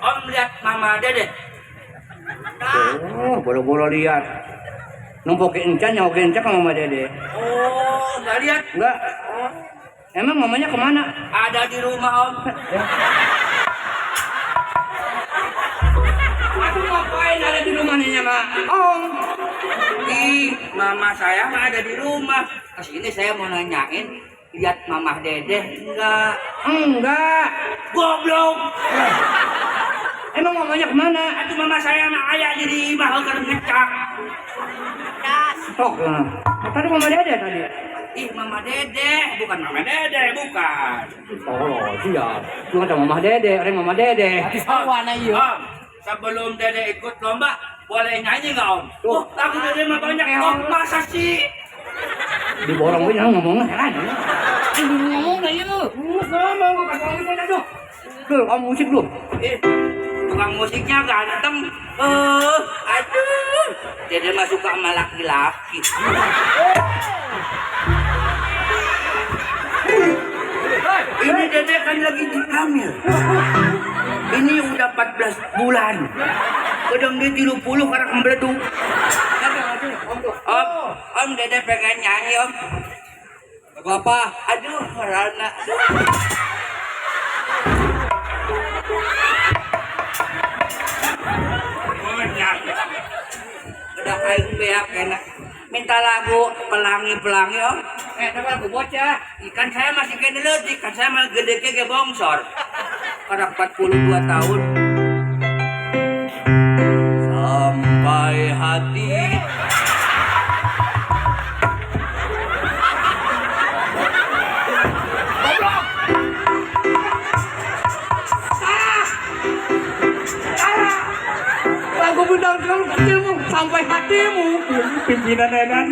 Om lihat Mama Dede. Oh, boro-boro lihat. Numpuk encan, nyawa encan sama Mama Dede. Oh, nggak lihat? Enggak. Oh. Emang mamanya kemana? Ada di rumah, Om. Aku ngapain ada di rumahnya, Ma? Om. Ih, mama saya mah ada di rumah. Kesini saya mau nanyain, lihat Mama Dede enggak? Enggak. Goblok. Emang mamanya kemana? Aduh, mama saya mah ayah jadi imah keur ngecak. Tok. Tadi Mama Dede tadi. Ih, Mama Dede, bukan Mama Dede, bukan. Oh, iya. Lu kata Mama Dede, orang Mama Dede. Om, sebelum Dede ikut lomba, boleh nyanyi nggak, Om? Tuh. Oh, lagu Dede mah banyak. Oh, masa sih? Diborong gue jangan ngomongnya heran. Ngomong dah yuk. Ngomong, aduh. Tuh, om musik lu. Ih, tukang musiknya ganteng. Aduh. Dede mah suka sama laki-laki. Ini Dede kan lagi hamil. Ini udah 14 bulan. Kadang dia 30 karena kembeleduk. Om, Om Dede pengen nyanyi, Om. Lagu apa? Aduh, Rana. Udah aing beak enak. Minta lagu pelangi-pelangi, Om. Tapi lagu bocah. Ikan saya masih kene leutik, kan saya malah gede ke bongsor. Karena 42 tahun. Sampai hati. Goblok. Salah. Salah. Lagu bintang kecilmu sampai hatimu. Pimpinan edan.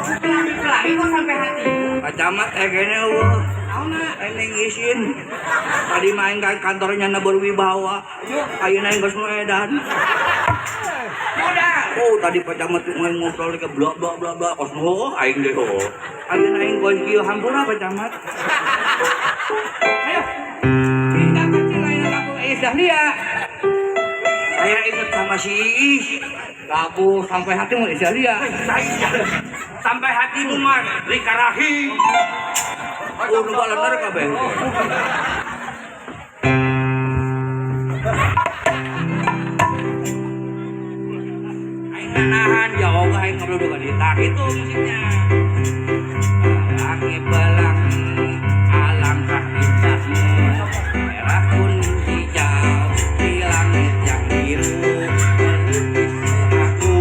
Pelangi-pelangi kok sampai hatimu. Pak Camat kayaknya eueuh. Naon Ini ngisin. Tadi main ke kantornya na berwibawa. Ayeuna geus nu edan. Udah. Oh, tadi Pak Camat main ngobrol ke bla bla bla bla kos nu aing deh oh. Ayeuna aing kos kieu hampura Pak Camat. Ayo. Bintang kecil lain lagu Iis Dahlia. Saya ingat sama si Iis. Lagu sampai hatimu Iis Dahlia. Saya sampai hatimu mah Rika Rahim. Oh, nu balener kabeh. Aing nahan ya Allah aing ngobrol ka dieu. Tah kitu musiknya. Pelangi pelangi alangkah indahmu, merah kuning hijau di langit yang biru, melukis aku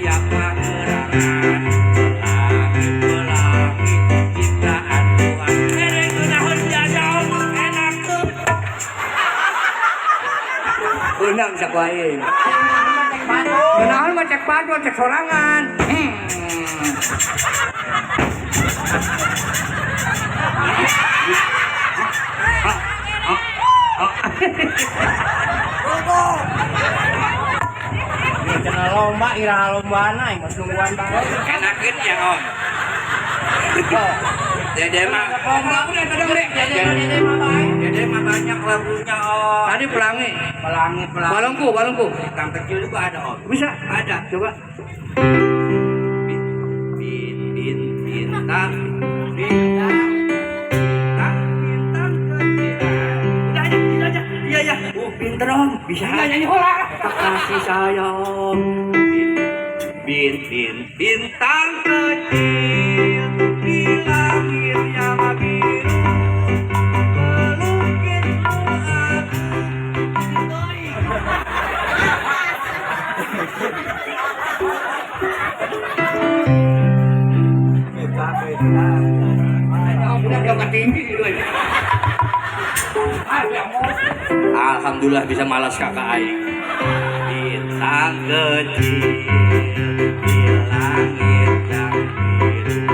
siapa gerangan. Pelangi pelangi ciptaan Tuhan. Ereng geunaheun jajau enakeun. Beunang bisa ku aing. Geunaheun mah cek padu, cek sorangan. Cenah lomba iraha lombana aing geus nungguan bae. Enakeun ya, Om. Dede mah Lomba udah tadi deh. Dede mah bae. Dede mah banyak lagunya, Om. Tadi pelangi. Pelangi pelangi. Balongku, balongku. Bintang kecil juga ada, Om. Bisa? Ada. Coba. Bin bin bintang bintang bintang bintang kecil. Udah aja, itu aja. Iya ya. Oh, pinter, Om. Bisa. Enggak nyanyi hola. Kasih sayang. Bin bin bin bintang kecil di langit yang biru melukismu aku. Udah udah tinggi gitu. Alhamdulillah bisa malas kakak aing. Bintang kecil di langit yang biru.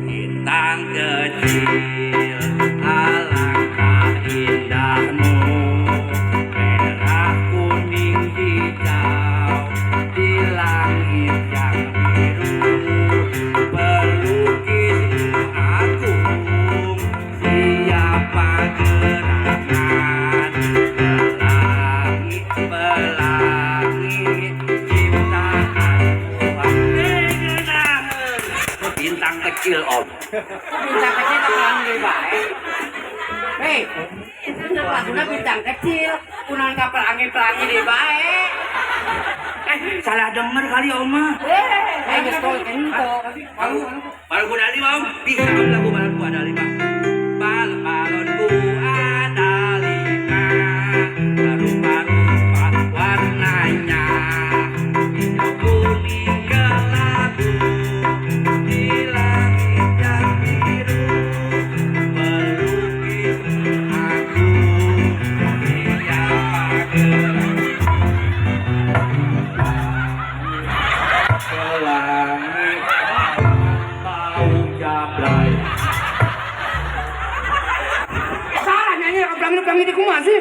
Bintang kecil alangkah indahmu, merah kuning hijau di langit yang biru. Bintang kecil, Om. Bintang kecil ke pelangi deui bae. Hei, laguna bintang kecil, kunaon ka pelangi-pelangi deui bae. Salah denger kali, Om mah. Eh, geus tol ento. Balonku ada lima, Om. Bisa Om lagu balonku ada lima. Balonku ada lima, rupa-rupa warnanya. Hijau, kuning, kelabu, di langit yang biru, melukis aku. Siapa gerak pelangi bau jablay. Salah nyanyi ka pelangi-pelangi di kumaha sih?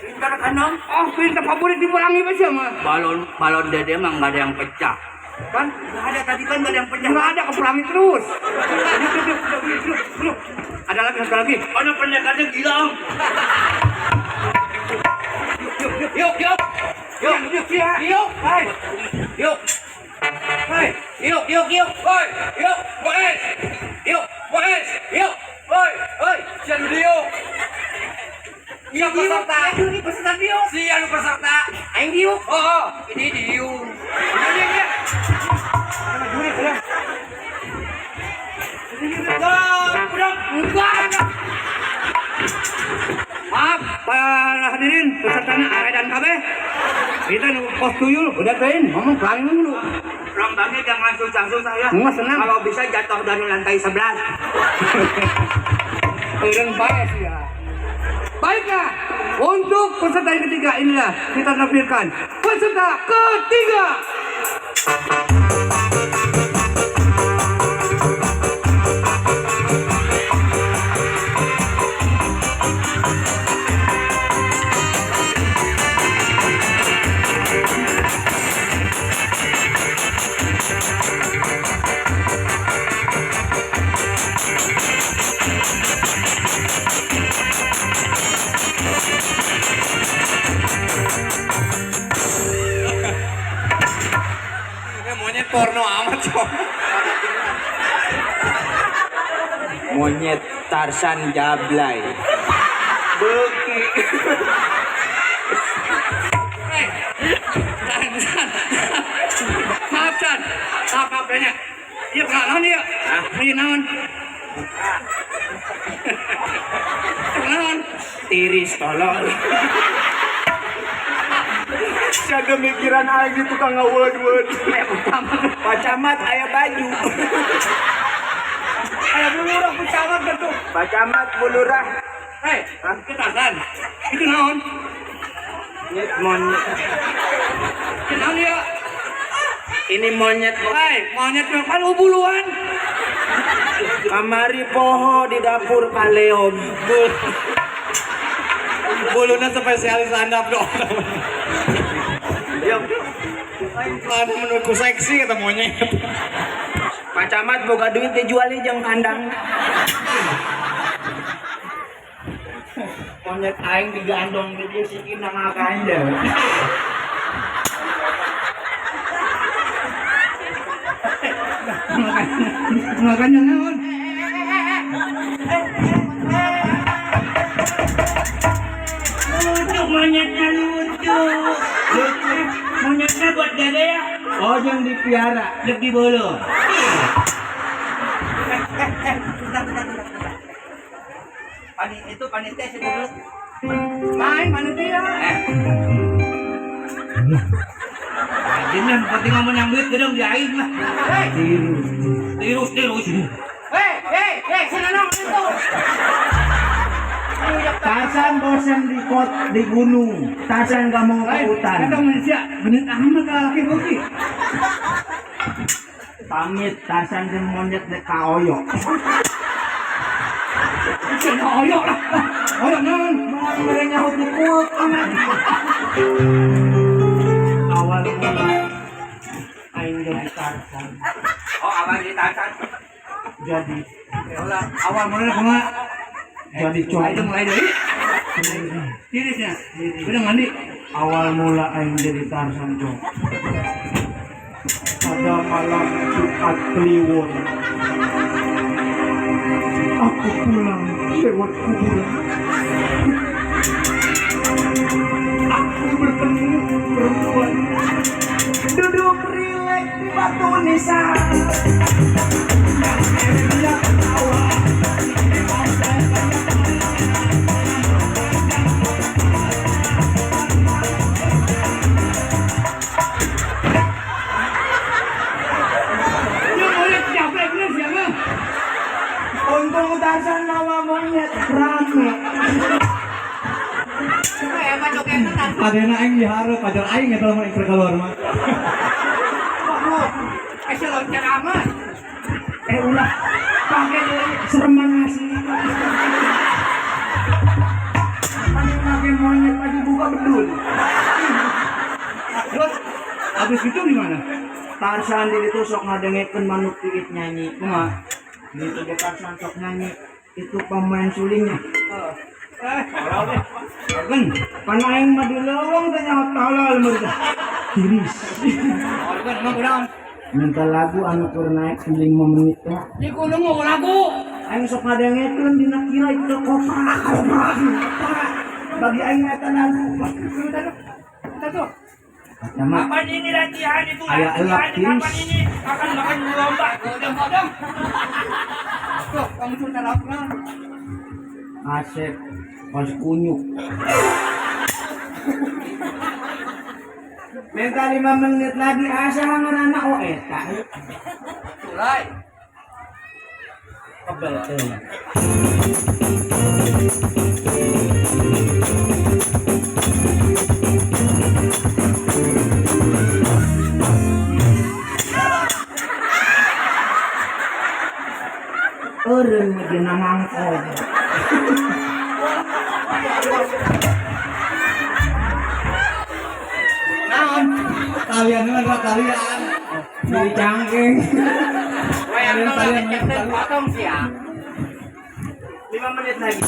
Pintar kan, Om? Oh, pintar favorit di pelangi pa siya mah. Balon balon dede emang nggak ada yang pecah. Kan? Nggak ada tadi kan nggak ada yang pecah. Nggak ada ke pelangi terus. Yuk, yuk, yuk, yuk, yuk, yuk. Ada lagi, satu lagi. Oh, no, pendekarnya gila, Om. Yuk, yuk, yuk, yuk. Yuk, yuk, yuk. Yuk, hai. Yuk. Hai. Yuk, yuk, yuk. Oi, yuk, Boes. Yuk, Boes. Yuk. Oi, oi, sian video. Iya, peserta. Ini peserta diuk. Sian peserta. Aing diuk. Oh, oh, ini diu. Ini dia. Ini dia. Enggak. Maaf, para hadirin, pesertanya AE dan KB. Kita nunggu pos tuyul, udah tein, ngomong pelangi dulu. Lombanya jangan susah-susah ya. Enggak senang. Kalau bisa jatuh dari lantai 11. Eureun bae sih ya. Baiklah, untuk peserta yang ketiga inilah kita tampilkan peserta ketiga. Monyet porno amat, cok. Monyet Tarsan Jablay. Beki. Chan, Chan. Maaf, Chan. Maaf, maaf, tanya. Iya, kenal naon ieu? Ieu naon? Naon? Tiris tolol. Siapa mikiran aing di tukang ngawed-wed. Aya utama. Pak Camat aya baju. Aya bulurah ku camat gitu. Pak Camat bulurah. Hei, itu Tarzan. Itu naon? Monyet monyet. Itu naon ieu? Ini monyet. Hei, monyet mah kan buluan. Kamari poho di dapur Paleom. Buluna spesialis andap dong. Yuk. Anu menurutku seksi kata monyet. Pak Camat boga duit dijualnya jeung kandang. Monyet aing digandong di dieu sikina ngakandel. Makanya naon? Lucu monyetnya lucu. Lucu. Monyetnya buat dede ya. Oh, yang dipiara. Dek di bolo. Bentar. Panit itu panitia sih dulu. Main panitia. Rajin lah, penting ngomong yang duit gedung di aing lah. Hei, Tirus, tirus. hei, hei, hei, sini nong itu. Tarzan bosan di kot di gunung. Tarzan gak mau ke hutan. Kata manusia, bener amat ka laki beuki. Pamit Tarzan jeung monyet dek kaoyo. Cenah oyok lah. Oyok naon? Mau mere nyahut di kuat amat. Awal mula aing jadi Tarzan. Oh, abang jadi Tarzan. Jadi Awal mulanya kumaha? jadi Itu cowok. mulai dari tirisnya. Udah mandi. Awal mula aing jadi Tarzan cowok. Pada malam Jumat Kliwon, aku pulang lewat kuburan. Aku bertemu perempuan duduk rileks di batu nisan. Dia ketawa. Ini monyet capek bener siapa? Untung Tarzan mawa monyet rame. Eh, apa jogetna Tarzan? Adena aing dihareup ajar aing eta lamun aing keluar mah. Eh, loncat amat. Eh ulah pakai sereman asli. Pakai pakai monyet aja buka bedul. Terus habis itu gimana? Tarzan di itu sok ngadengekeun manuk piit nyanyi. Kumaha? Gitu ge Tarzan sok nyanyi. Itu pemain sulingnya. Eh, tolol deh. Organ. Pan aing mah di leuweung teh nyaho tolol mereka. Tiris. Organ emang kunaon? Minta lagu anu keur naik 5 menit ya. Di gunung mau lagu. Aing sok ngadengekeun dina kira itu koprak koprak. Bagi aing mah eta lagu. Bentar tuh. Bentar tuh. Kata mah Kapan ini latihan itu? Aya Latihan, elak kapan tiris. ini akan makan lomba? Godong godong. Tuh, kamu sudah lagu naon? Asep pas kunyuk. Minta 5 menit lagi asa ngaranna oh eta. Sulai. Kebel teuing. Eureun mah dina mangkok. Naon? Talian mah talian. Beli cangkeng. Wayang tolong kecil potong sih ya. 5 menit lagi.